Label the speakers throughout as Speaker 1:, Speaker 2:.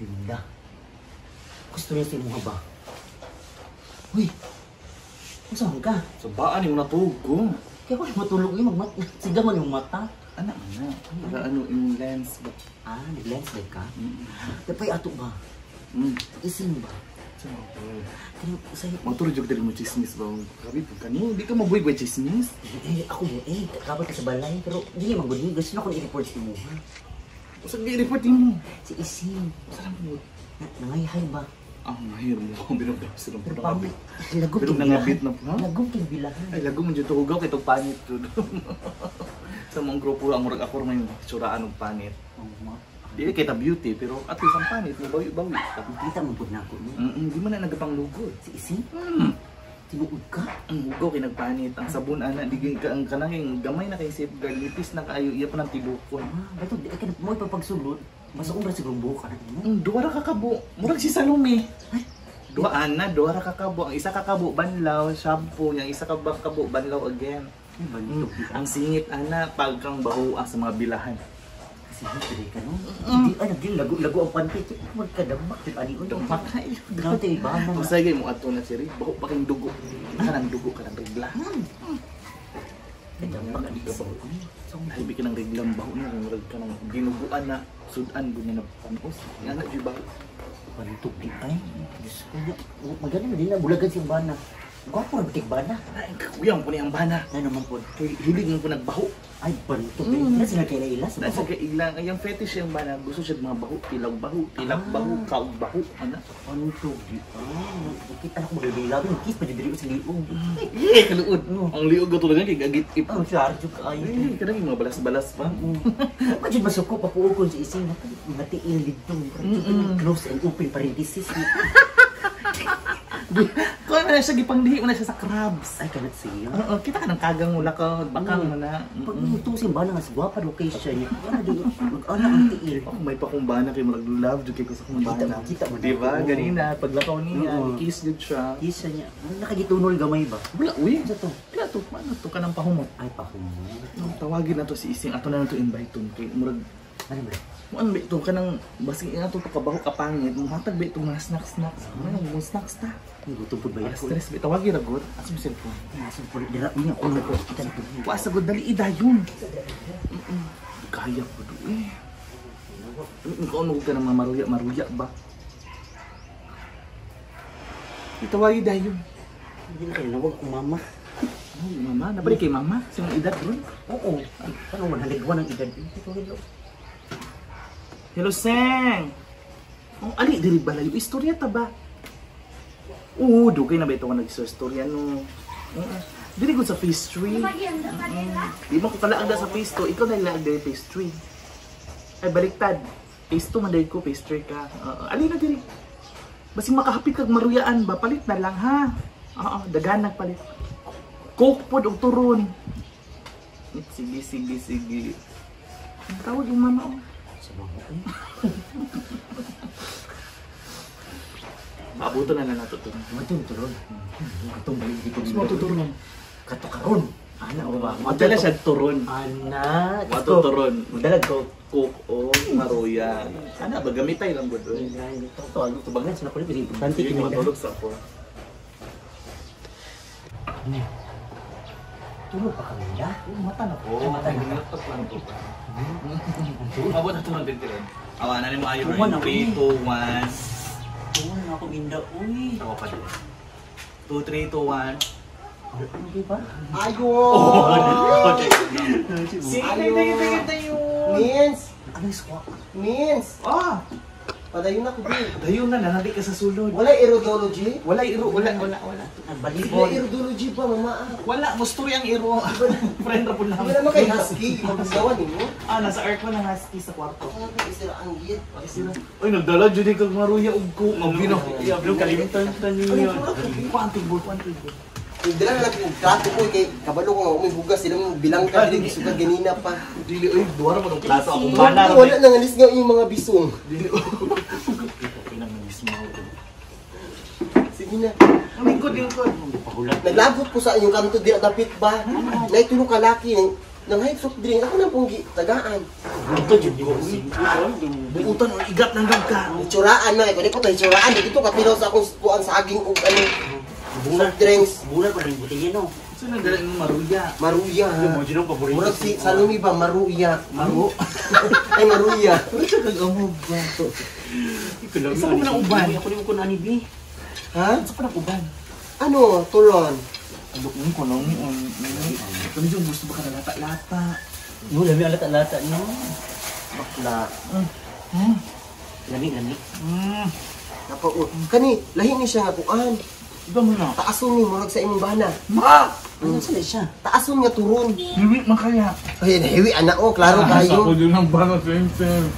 Speaker 1: Linda. Gusto niya sa imuha ba? Uy! Unsa man ka?
Speaker 2: Sa baan yung natug ko.
Speaker 1: Kaya ko matulog yung magmat. Siga man yung mata.
Speaker 2: Anak na. Para ano yung lens ba?
Speaker 1: Ah, nag-lens ba ka? Dapay ato ba? Ising ba? Kaya sa'yo.
Speaker 2: Matulog yung dali mo chismis ba? Grabe po kani. Di ka mabuhay ba chismis?
Speaker 1: Eh, ako mo eh. Kapag ka sa balay. Pero dili man gud. Gusto na ko i-report sa imuha.
Speaker 2: Usag i-report mo.
Speaker 1: Si Ising.
Speaker 2: Sarang mo.
Speaker 1: Nangayhay ba?
Speaker 2: Ah, ngahir mo. Binog daw sila.
Speaker 1: Pero pangit. Lagom
Speaker 2: Pero
Speaker 1: kay
Speaker 2: nangabit
Speaker 1: bilahan.
Speaker 2: na po, ha?
Speaker 1: Lagom kay bilahan.
Speaker 2: Ay, lagom mo dito. Hugaw kay itong panit. Sa mga grupo, ang murag ako may suraan ng panit. Dili kita beauty, pero at least ang panit, mabawi-bawi.
Speaker 1: Kita mo po na ako, no?
Speaker 2: Di man na nagpanglugod.
Speaker 1: Si Ising? Tinuod ka?
Speaker 2: Ang hugaw kay nagpanit, ang sabon ana, di ka ang kanang yung gamay na kay safeguard, nipis na kaayo, iya pa ng tilukon.
Speaker 1: Ah, bato, di ka na mo ipapagsulod. Basta kung siguro buka na mo.
Speaker 2: Ang duwa ra ka kabo, murag si Salome.
Speaker 1: Ay?
Speaker 2: Duwa ana, duwa ra ka kabo. Ang isa ka kabo banlaw, shampoo, yang isa ka ba kabo banlaw again.
Speaker 1: Ay, bantog.
Speaker 2: Ang singit ana pagkang bahoa sa mga bilahan.
Speaker 1: Kasi hindi ka no? Hindi, ay, naging lago-lago ang panty. Magkadamak, di ani ko.
Speaker 2: Damak kayo.
Speaker 1: Grabe, iba na.
Speaker 2: Usay mo ato na siri, baho pa kayong dugo. Kanang dugo kanang regla.
Speaker 1: Kadamak, ani ko.
Speaker 2: Ay, ka ng reglang baho na, murag ka ng ginuguan na, sudan gud na panos. Nga na jud baho.
Speaker 1: Bantog di ay. Diyos ko, maganda na din na, bulagan siyang bana. Gwapo rin bitik bana.
Speaker 2: Ay, kakuyang po ni ang bana.
Speaker 1: Ano naman po?
Speaker 2: Kay hilig mo po nagbaho.
Speaker 1: Ay, bantog eh. Kaya sila kay Laila sa
Speaker 2: Nasa
Speaker 1: baho.
Speaker 2: kay ilang, ay, ang fetish yung bana, gusto siya mga baho, tilaw baho, tilak baho, kaog baho, ana.
Speaker 1: Bantog di ay. Kita na ko maglabi-labi, mag-kiss pa dyan sa liog.
Speaker 2: Eh, kaluod. Ang liog ko talaga kay gagit ip.
Speaker 1: Ang charge ka ay.
Speaker 2: Eh, kanang yung mga balas-balas pa.
Speaker 1: Ka dyan masuko, papuukon si Ising. Mga tiil dito. Close and open parenthesis.
Speaker 2: Kuha na siya, gipangdihi mo na siya sa crabs.
Speaker 1: Ay, kanat siya.
Speaker 2: Oo, kita ka ng kagang mula ka, bakang mo na.
Speaker 1: Pag ito si bana nga, gwapa do kay siya niya. Ano di, mag-ana ang tiil.
Speaker 2: Ako may pakumbana kay murag love jud kay ko sa kumbana.
Speaker 1: Kita, kita man.
Speaker 2: Di ba?
Speaker 1: Oo.
Speaker 2: Ganina paglakaw niya,
Speaker 1: Oo.
Speaker 2: kiss jud siya.
Speaker 1: Kiss siya niya. Nakagitunol gamay ba?
Speaker 2: Wala uy.
Speaker 1: Ano to?
Speaker 2: Wala to, ano to kanang pahumot.
Speaker 1: Ay, pahumot.
Speaker 2: Tawagin na to si Ising, ato na to invite to kay murag
Speaker 1: Ano ba?
Speaker 2: Muan ba ito kanang basig nga to pagkabaho ka pangit, muhatag ba itong mga snacks snacks. Ano mo snacks ta?
Speaker 1: Ang gutom po ba
Speaker 2: Para
Speaker 1: yan?
Speaker 2: stress ba tawagin ra gud. Asa mo cellphone?
Speaker 1: Nasa po, dira niya ko na ko. Kita na ko.
Speaker 2: Wa sa gud dali idayon. Kaya ko do eh. Ikaw ka ng mga maruya maruya ba? Itawagi dayon.
Speaker 1: Hindi na kayo nawag kong mama.
Speaker 2: Ay, mama, nabalik kay mama. Sa mga edad ron.
Speaker 1: Oo. Ano, 101 ang edad. Ito, hello.
Speaker 2: Hello, Seng! Oh, ali, diri ba layo? Istorya ta ba? Oo, dugay na ba ito ka nag-istorya, no? Oo. Diri ko sa phase 3. Di mo ko kalaag sa phase 2. Ikaw na ilaag diri phase 3. Ay, baliktad. Phase 2 man dahil ko, phase 3 ka. Oo, ali na diri. Basing makahapit kag maruyaan ba, palit na lang, ha? Oo, dagan nagpalit. Coke pod og turon. Sige, sige, sige. Ang tawag yung mama, oh.
Speaker 1: Sa mga ko.
Speaker 2: Maabuto na lang nato to.
Speaker 1: Matun turon. Katong balik dito.
Speaker 2: Mas matuturon.
Speaker 1: Kato karon. Ana o ba?
Speaker 2: Madala siya turon.
Speaker 1: Ana.
Speaker 2: Wato turon.
Speaker 1: Madala ko.
Speaker 2: Coke o maruya. Ana ba gamitay lang gud oy.
Speaker 1: Ito, ano, tubangan sa nakulit. Importante
Speaker 2: Sige,
Speaker 1: kini.
Speaker 2: matulog sa ako.
Speaker 1: Tulog pa kami na.
Speaker 2: Oh, mata na ko.
Speaker 1: Ay, mata na.
Speaker 2: Laptop lang to. Mabot na turon din rin. Awa na nimo ayo.
Speaker 1: Tuman ako
Speaker 2: 3
Speaker 1: eh.
Speaker 2: 2 1.
Speaker 1: Tulog na ako inda. Uy.
Speaker 2: Ako pa din. 2 3 2 1.
Speaker 1: Ano di ba?
Speaker 3: Ayo!
Speaker 2: Sige, tingin tingin tayo.
Speaker 3: Mins!
Speaker 1: Anong squawk?
Speaker 3: Mins!
Speaker 2: Ah,
Speaker 3: Padayon na ko, Bill.
Speaker 2: dayon na nanali ka sa sulod.
Speaker 3: Wala iridology?
Speaker 2: Wala iro, wala wala wala.
Speaker 1: Nagbalibon.
Speaker 3: Wala iridology ba, mama?
Speaker 2: Wala, mustori ang iro. Friend ra po
Speaker 3: Di ba
Speaker 2: namin.
Speaker 3: naman kay Husky? Magagawa ninyo?
Speaker 2: Ah, nasa aircon ang husky sa kwarto.
Speaker 3: Ako nga kay ang git.
Speaker 2: Uy, nagdala jud kag maruya og ko. Mabino. Iya, kalimtan ta niyo. Kuanting bol, kuanting bol.
Speaker 3: Nagdala na lang kong plato ko kay kabalo ko nga umay hugas silang bilang ka dili gisugat ganina pa.
Speaker 2: Dili oy, duwa ra mo ng plato akong bana ra.
Speaker 3: Wala nang alis nga yung mga bisong.
Speaker 2: Dili. Okay nang mismo.
Speaker 3: Sige na.
Speaker 2: Lingkod, lingkod.
Speaker 1: Pahulat.
Speaker 3: Naglagot ko sa inyong kanto dira dapit ba? Naitulo ka laki nang nang high soft drink ako nang punggi tagaan.
Speaker 2: Buutan jud ko. Buutan o igat nang ka.
Speaker 3: Itsuraan na ko dito itsuraan dito kapilo sa akong kuan saging ug ano. Soft drinks.
Speaker 1: Bulan pa rin butilya no.
Speaker 2: Sa nagdala ng maruya.
Speaker 3: Maruya.
Speaker 4: Mo jud ang paborito.
Speaker 3: Murag si Salome ba maruya.
Speaker 2: Maro.
Speaker 3: Ay maruya.
Speaker 2: Pero siya kag-amog ba? Isa ko ng uban.
Speaker 1: Ako ni ko na ni bi.
Speaker 3: Ha?
Speaker 2: Isa pa ng uban.
Speaker 3: Ano? Tulon.
Speaker 2: Ano ko nang kami yung gusto ba ka na lata-lata?
Speaker 1: No, lami ang lata-lata no.
Speaker 3: Bakla.
Speaker 1: Lami lami.
Speaker 3: Napa kani lahi ni siya nga kuan.
Speaker 2: Iba mo na.
Speaker 3: Taason ni murag sa imong bana.
Speaker 2: Ma!
Speaker 1: Ano sa siya?
Speaker 3: Taason nga turon.
Speaker 2: Hiwi man kaya.
Speaker 3: Ay nahiwi ana oh, klaro kayo.
Speaker 2: din ang bana, same same.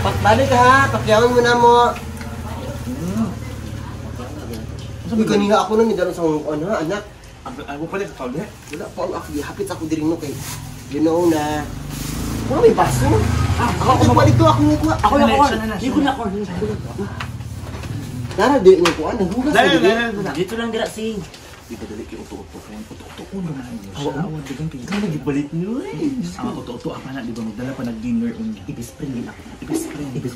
Speaker 3: Pakbalik ha, pakyawan mo na mo. Uy, kanina ako na nidalo sa akong ano ha, anak.
Speaker 2: Ako pala kakauli.
Speaker 3: Wala pa ang ako, hapit ako diri no kay. You know na. Wala may baso. Ako ako dito ako nga kuha.
Speaker 1: Ako na ako.
Speaker 2: Siya na,
Speaker 1: Di ko na ako.
Speaker 3: Nara diri nga kuha, naghugas na diri.
Speaker 1: Dito lang dira sing.
Speaker 2: Di ba dali kay uto-uto friend? Uto-uto ko naman niyo siya. Awa, dagang kay.
Speaker 1: Ikaw nagibalit no eh.
Speaker 2: Ang uto-uto apa na, di ba magdala pa nag-dinner unya.
Speaker 1: Ibis friend din ako.
Speaker 2: Ibis friend. Ibis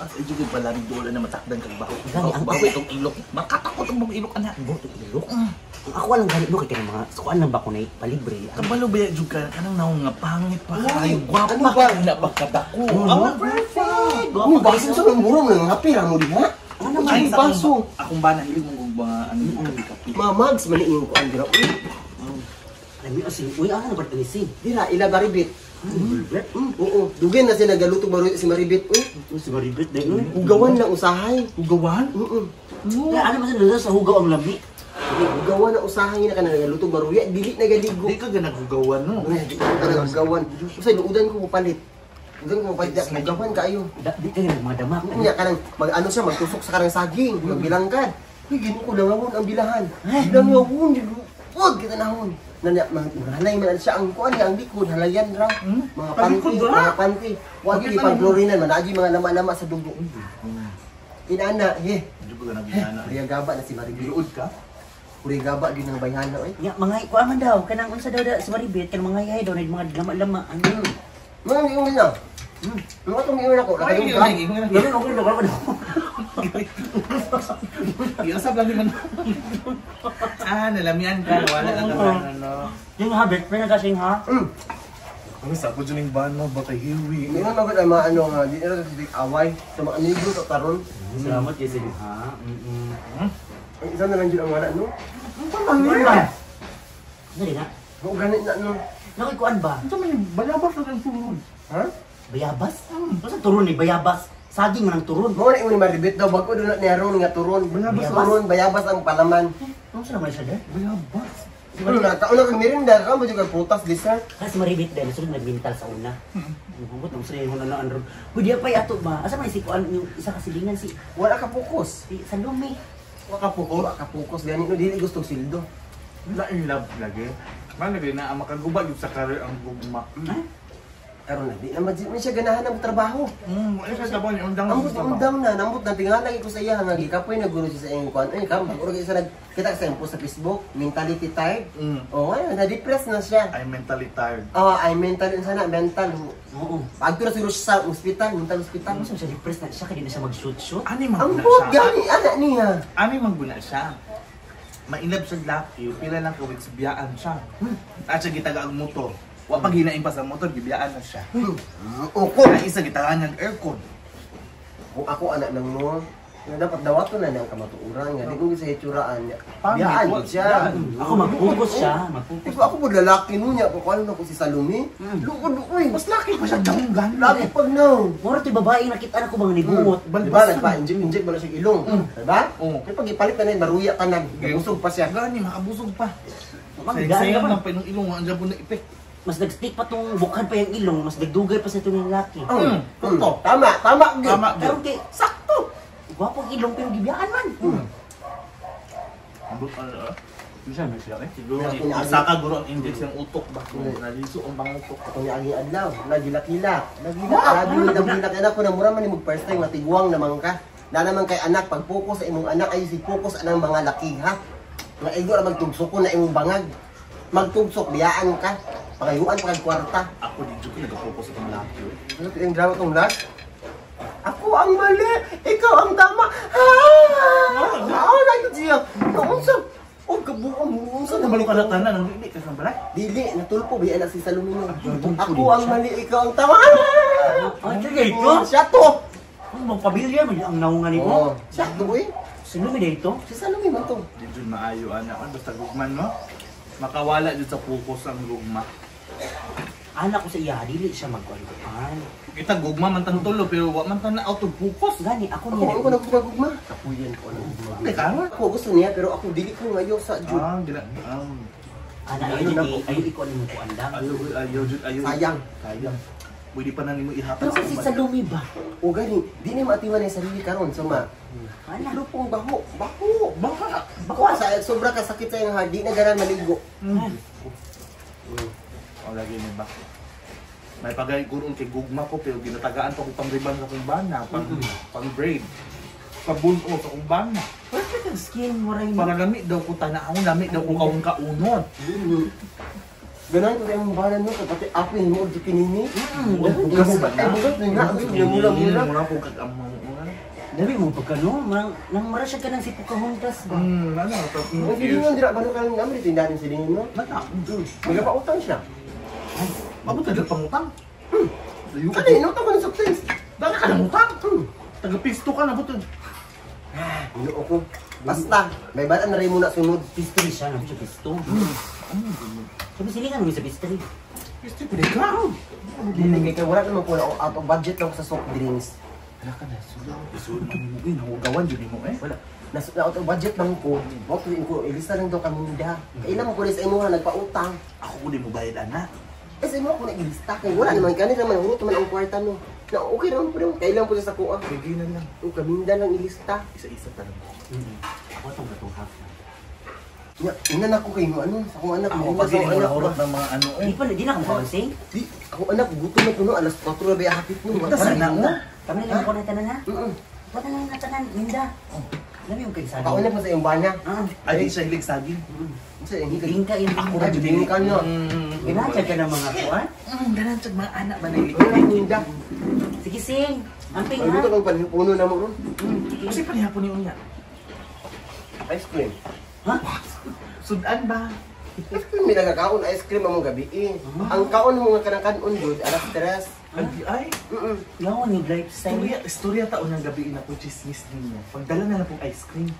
Speaker 2: Ay, juga pala rin doon na matakdan kag baho.
Speaker 1: Gani, ang-
Speaker 2: Baho itong ilok. Makatakot ang mga ilok anak.
Speaker 1: Boto ilok. Ang ako lang gani no kay kanang mga sukuan lang ba ko na palibre.
Speaker 2: Kabalo ba jud ka kanang naong nga pangit pa kayo gwapa
Speaker 3: Ano ba?
Speaker 2: na pagkadako.
Speaker 3: Ano?
Speaker 2: Ang perfect.
Speaker 3: Ano baso sa mura mo nang hapira mo diha?
Speaker 1: Ano
Speaker 3: Ano
Speaker 1: man?
Speaker 3: baso?
Speaker 2: Akong bana hilig mong kung mga ano kapi-kapi.
Speaker 3: Mamags man iyong kuan dira. Uy,
Speaker 1: Lami asing. Uy, ano ba ni sing?
Speaker 3: dira ila baribit.
Speaker 1: Maribit.
Speaker 3: Oo, dugay na siya nagaluto baro si Maribit. Uy,
Speaker 1: Si Maribit dai no.
Speaker 3: hugawan lang usahay.
Speaker 2: Ugawan?
Speaker 3: Oo.
Speaker 1: Kaya ano man sa hugaw ang lami.
Speaker 3: Hugawan na usahay na ka nagaluto baruya, dili nagaligo.
Speaker 2: Di ka ganaghugawan no.
Speaker 3: Uy, di ka naghugawan. Usay luudan ko palit. Udan ko palit, hugawan kaayo.
Speaker 1: Di kayo mga dama.
Speaker 3: Unya ka nang mag ano siya magtusok sa karang saging, magbilang ka. Uy, ginoo ko langawon ang bilahan. Langawon, wag kita nahon. Nanya maghalay man siya ang kuan ang likod halayan ra. Mga panty,
Speaker 2: Palikod ra?
Speaker 3: mga panty. Wag
Speaker 2: Bakit
Speaker 3: gyud paglorinan managi mga lama-lama sa dugo. Inana, he.
Speaker 2: Di ba ganaghugawan?
Speaker 3: Kuriya gaba na si Maribit.
Speaker 2: Luod ka?
Speaker 3: Kuriya gaba gyud ang bayhana oy.
Speaker 1: Ya, mga kuan man daw kanang unsa daw da si Maribit kanang mga yahay daw na mga lama-lama ano.
Speaker 3: Mga ingon na. Mga itong ingon ako,
Speaker 2: Ay,
Speaker 3: nakadungga.
Speaker 1: Ganun okay daw ka
Speaker 2: Iusap lang naman. Ah, nalamian ka. Wala ka naman, ano.
Speaker 1: Yung ha, best friend na kasing ha.
Speaker 2: Ang sa ako dyan yung bana, baka hiwi.
Speaker 3: Ingon magud ang mga ano nga, di na sa away sa mga negro sa taron.
Speaker 1: Salamat kay sing ha.
Speaker 3: Ang isa na lang dyan ang wala, no?
Speaker 1: Dali na.
Speaker 3: Oo, ganit na, no?
Speaker 1: Nakoy kuan ba?
Speaker 2: Ito may bayabas na kang sulod.
Speaker 3: Ha?
Speaker 1: Bayabas? Basta turon ni bayabas. Saging man ang turon.
Speaker 3: Mao na imo ni Maribit daw, bago doon na niya ron nga turon.
Speaker 1: Bayabas.
Speaker 3: Turon, bayabas ang palaman.
Speaker 1: Ano sa naman siya dahil?
Speaker 2: Bayabas.
Speaker 3: Ano na, kauna kang merinda, ka mo juga prutas, dessert.
Speaker 1: Kasi Maribit dahil sunod nagmental sa una. Hugot ang sarili na naan ron. Uy, di pa ato ba? Asa man si kuan yung isa ka silingan si
Speaker 3: Wala ka focus.
Speaker 1: si Salome.
Speaker 3: Wala ka focus. Wala ka focus. Gani no, dili gusto sildo.
Speaker 2: Wala in love lagi. Malagay na, ang makaguba yun sa karir ang gugma.
Speaker 3: Karon na, di na man siya ganahan ng trabaho.
Speaker 2: Wala siya trabaho niya, undang
Speaker 3: Ambot undang na, nambot na tingala ko sa iya nga gikapoy na guro siya sa iyang kuan. Ay, kam, bago ra sa nag kita sa iyang post sa Facebook, mentality tired. Oh, ay, na-depress na siya.
Speaker 2: I'm mentally tired.
Speaker 3: Oh, ay mental sana, mental.
Speaker 1: Oo.
Speaker 3: Pagto na siguro siya sa ospital, mental ospital.
Speaker 1: Ano siya depressed na siya kaya di na siya mag-shoot-shoot?
Speaker 2: Ani man guna
Speaker 3: Ambot
Speaker 2: siya.
Speaker 3: gani anak niya.
Speaker 2: Ani man guna siya. Mainlove siya laki, pila lang ka weeks biyaan siya. At siya gitaga ang motor. Wa pa ginain pa sa motor, gibiyaan na siya.
Speaker 3: Oko.
Speaker 2: Ay isa gitagaan niyang aircon.
Speaker 3: Kung ako anak ng no, nga dapat dawato na nang kamatuoran nga di ko sa hitsuraan niya.
Speaker 2: Pangit,
Speaker 3: Biyaan
Speaker 2: wa-
Speaker 3: siya.
Speaker 2: biyaan.
Speaker 1: Ako mag-focus siya, mag-focus.
Speaker 3: Ikaw ako po lalaki no niya, kung ano ko si Salome. Luod uy.
Speaker 2: Mas laki pa siya danggan.
Speaker 3: Lagi pag now.
Speaker 1: Mura to'y babae nakita na ko bang nibungot.
Speaker 3: Diba, nagpa-inject-inject ba na siyang ilong? Diba?
Speaker 2: Oo.
Speaker 3: Kaya pag ipalit na na yun, maruya ka na. Nabusog pa siya.
Speaker 2: Gani, makabusog pa.
Speaker 1: Mang
Speaker 2: Sayang
Speaker 1: gani
Speaker 2: lang pa yung ilong, ang po na epek.
Speaker 1: Mas nag-stick pa tong bukhan pa yung ilong, mas nagdugay pa sa itong lalaki.
Speaker 2: Totoo.
Speaker 3: Tama, tama. gyud.
Speaker 2: Tama.
Speaker 1: Karon kay sakto. Gwapong ilong pero gibiyaan man.
Speaker 2: Ambot ano ah. Bisa may siya eh. Siguro
Speaker 3: Kaya kung
Speaker 2: saka guro ang index ng utok ba? Naliso ang pangutok.
Speaker 3: Ako niya ang adlaw, nagilak-hilak. Nagilak, lagi nagilak anak ko na mura man ni first time matiguang naman ka. Na naman kay anak pag focus sa imong anak ay si focus anang mga laki ha. Nga igo ra magtugsoko na imong bangag. Magtugsok biyaan ka. Pangayuan pa kag kwarta.
Speaker 2: Ako di jud ko nag-focus sa itong laki.
Speaker 3: Ano yung drama tong last? Ako ang mali, ikaw ang tama. Ah! Ah, lagi siya. Naunsa? Oh, kabuang mo.
Speaker 2: Unsa na balo ka na tanan ang dili ka sa balay?
Speaker 3: Dili, natulpo ba yan si Salomino?
Speaker 2: Natulpo
Speaker 3: Ako
Speaker 2: din
Speaker 3: ang
Speaker 2: siya.
Speaker 3: mali, ikaw ang tama. Ah!
Speaker 1: Ay, sige ito.
Speaker 3: Oh, siya to.
Speaker 1: Ang mga pamilya mo ang naungan nimo.
Speaker 3: Oh, siya to eh.
Speaker 1: Sino mi dito?
Speaker 3: Si Salome man to.
Speaker 2: Di jud maayo ana kon basta gugman no. Makawala jud sa focus ang gugma.
Speaker 1: Anak ko sa iya dili siya magkuan.
Speaker 2: Kita gugma man tang tulo pero wa man tan na out of focus.
Speaker 1: Gani ako
Speaker 3: Ako
Speaker 1: niya.
Speaker 3: ako nagugma-gugma. Kapuyan ko ang gugma.
Speaker 2: Hindi ka man.
Speaker 3: Ako gusto niya pero ako dili ko ngayo sa jud.
Speaker 2: Ah, gina.
Speaker 1: Ana ayo
Speaker 3: Ano na
Speaker 1: di ayo ikaw nimo kuan dang.
Speaker 2: Ayo ayo jud ayo.
Speaker 3: Sayang.
Speaker 2: Sayang. Pwede pa na nimo ihatag
Speaker 1: Pero si
Speaker 2: uban.
Speaker 1: Salome ba?
Speaker 3: O gani, di ni maatiwan ang sarili karon sama.
Speaker 1: Ana.
Speaker 3: Lupong baho, baho.
Speaker 2: Baka.
Speaker 3: Bako sa sobra ka sakit sa iyang heart, di na ganan maligo.
Speaker 2: O lagi ni ba. May pagay gurong kay gugma ko pero ginatagaan pa ko pang riban sa akong bana, pang pang braid. Pabuno sa akong bana.
Speaker 1: Perfect ang skin mo rin.
Speaker 2: Para lami daw ko tanahon, lami daw ko kaon kaunon.
Speaker 3: Ganan ko sa imong banan no, pati apin mo og kinini.
Speaker 2: Bugas ba
Speaker 3: Ay,
Speaker 2: na?
Speaker 3: bugas na nga, mula-mula.
Speaker 2: Mura po kag among.
Speaker 1: Dami mo pagkano, marang nang mara siya ka ng si Pocahontas ba?
Speaker 2: Ano to?
Speaker 3: Ang silingon dira ba no karon namin tindahan silingon no?
Speaker 2: Nata.
Speaker 3: Magapautang siya.
Speaker 2: Mabot ka pangutang. Layo ka.
Speaker 3: Ano inutang ko ng soft drinks?
Speaker 2: Dami ka ng utang. Taga-pisto ka na butod.
Speaker 3: Ginoo ko. Basta, may bata na rin muna sunod.
Speaker 1: Pistry siya, nang siya pisto. Sabi silingan mo sa pistry.
Speaker 2: Pisto ko ka.
Speaker 3: Dili kay wala naman ko na out of budget lang ko sa soft drinks.
Speaker 2: Wala ka na sulod. Sulod mo eh, nahugawan jud nimo eh.
Speaker 3: Wala. Nas na out of budget lang ko. Mo tuwing ko ilista lang daw kaminda. Kailan mo ko rin sa imuha nagpautang.
Speaker 2: Ako ko di mo bayad ana.
Speaker 3: Eh sa imuha ko na ilista kay wala naman kani naman hurot naman ang kwarta no. Na okay naman po rin. Kailan po siya sa kuha.
Speaker 2: Sige na lang.
Speaker 3: Ang kaminda lang ilista.
Speaker 2: Isa-isa tanong ko.
Speaker 1: Ako itong gatuhak.
Speaker 3: Nya, ina na ko kay mo ano sa akong anak.
Speaker 2: Ako
Speaker 3: Ako
Speaker 2: pag
Speaker 3: sa akong
Speaker 2: hindi mo
Speaker 3: anak.
Speaker 2: nahurot ng mga ano eh.
Speaker 1: Di pa, di na akong kawansing.
Speaker 3: Di, ako anak gutom na kuno alas 4 na ba hapit no.
Speaker 2: Kita sana mo.
Speaker 1: Kami na lang ko na tanan ha.
Speaker 3: Mm.
Speaker 1: Wala na lang tanan, Linda. Alam yung kay Sally.
Speaker 3: Pauna po sa iyong bana.
Speaker 1: Ah,
Speaker 2: Ay, di siya hilig saging.
Speaker 3: Sa iyong hilig.
Speaker 1: bingka yun.
Speaker 2: Ako
Speaker 3: Ay,
Speaker 2: ra jud
Speaker 3: bingka niyo.
Speaker 1: Ginatsyag ka ng mga kuan.
Speaker 2: Ganan siya mga anak ba na hilig.
Speaker 3: Wala kaminda.
Speaker 1: Sige, sing. Amping
Speaker 3: Ay,
Speaker 1: ha.
Speaker 3: gusto kong panhipuno na mo ron.
Speaker 2: Kasi panihapon niyo niya.
Speaker 3: Ice cream.
Speaker 1: Ha?
Speaker 2: Sudan ba?
Speaker 3: Ice cream, may nagkakaon ice cream among gabi eh. Ang kaon mo nga kanang kanon jud alas 3.
Speaker 2: Ay, ay.
Speaker 1: Yawan yung lifestyle.
Speaker 2: Istorya, istorya taon ng gabi na po chismis ninyo. Pagdala na lang pong ice cream.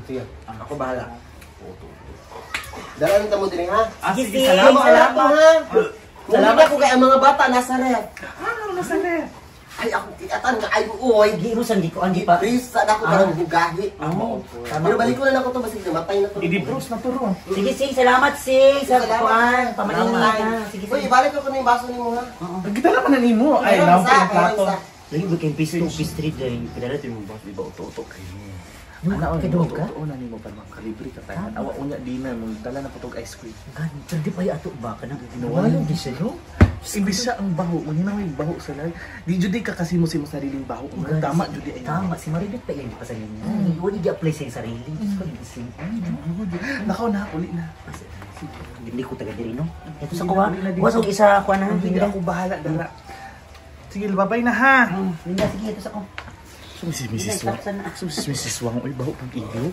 Speaker 3: Sige. Ako bahala. Dala lang mo diri ha.
Speaker 2: Ah,
Speaker 1: Sige,
Speaker 2: sige,
Speaker 1: sige.
Speaker 2: salamat.
Speaker 3: Salamat ha. Salamat ko kay ang mga bata nasa ref.
Speaker 2: Ah, nasa ref.
Speaker 3: Ay ako kiatan ka ay uoy.
Speaker 1: Di mo saan di ko andi pa.
Speaker 3: Please sa ako parang hugahi.
Speaker 2: Ah, tama.
Speaker 3: Pero balik ko na lang ako to basig namatay na to.
Speaker 2: I-deprose na to ron.
Speaker 1: Sige, sing. Salamat, sing. Sa
Speaker 3: Salamat.
Speaker 1: kuan. Pamalingi
Speaker 3: Salamat.
Speaker 1: ka. Sige,
Speaker 3: Uy,
Speaker 1: sige.
Speaker 3: ibalik ko na yung baso nimo ha.
Speaker 2: Gitala pa na nimo. Ay,
Speaker 3: Meron
Speaker 2: lampo
Speaker 3: isa,
Speaker 2: yung plato.
Speaker 3: meron isa.
Speaker 1: Dali ba kayong pisto, pistry dahil padala ito yung
Speaker 2: Di ba uto-uto kayo?
Speaker 1: Ano,
Speaker 2: Ano,
Speaker 1: kadog ka?
Speaker 2: Uto-uto na nimo para makalibre ka tayo. Awa unya dinner mo dala na patog ice cream.
Speaker 1: Gani, pero di pa yung ato ba ka nang
Speaker 2: Ginawa
Speaker 1: ginawa di siya, no?
Speaker 2: Imbis siya ang baho, unya na may baho sa lahi. Di jud di ka kasi mo si mo sariling baho.
Speaker 1: Gani,
Speaker 2: Tama jud di ay.
Speaker 1: Tama, si Maribeth pa yan pa sa niya. Wala di-apply sa iyang sarili. Pag-ising.
Speaker 2: Nakaw na, uli na.
Speaker 1: Hindi ko taga diri, no? Ito sa kuha. Wasog isa kuha na.
Speaker 2: Hindi
Speaker 1: Linda.
Speaker 2: ako bahala dara. Sige, babay na ha.
Speaker 1: Linda, sige, ito sa ko.
Speaker 2: So, si Mrs. Wang.
Speaker 1: Linda,
Speaker 2: So, si Mrs. Wang, uy, baho pag iyo.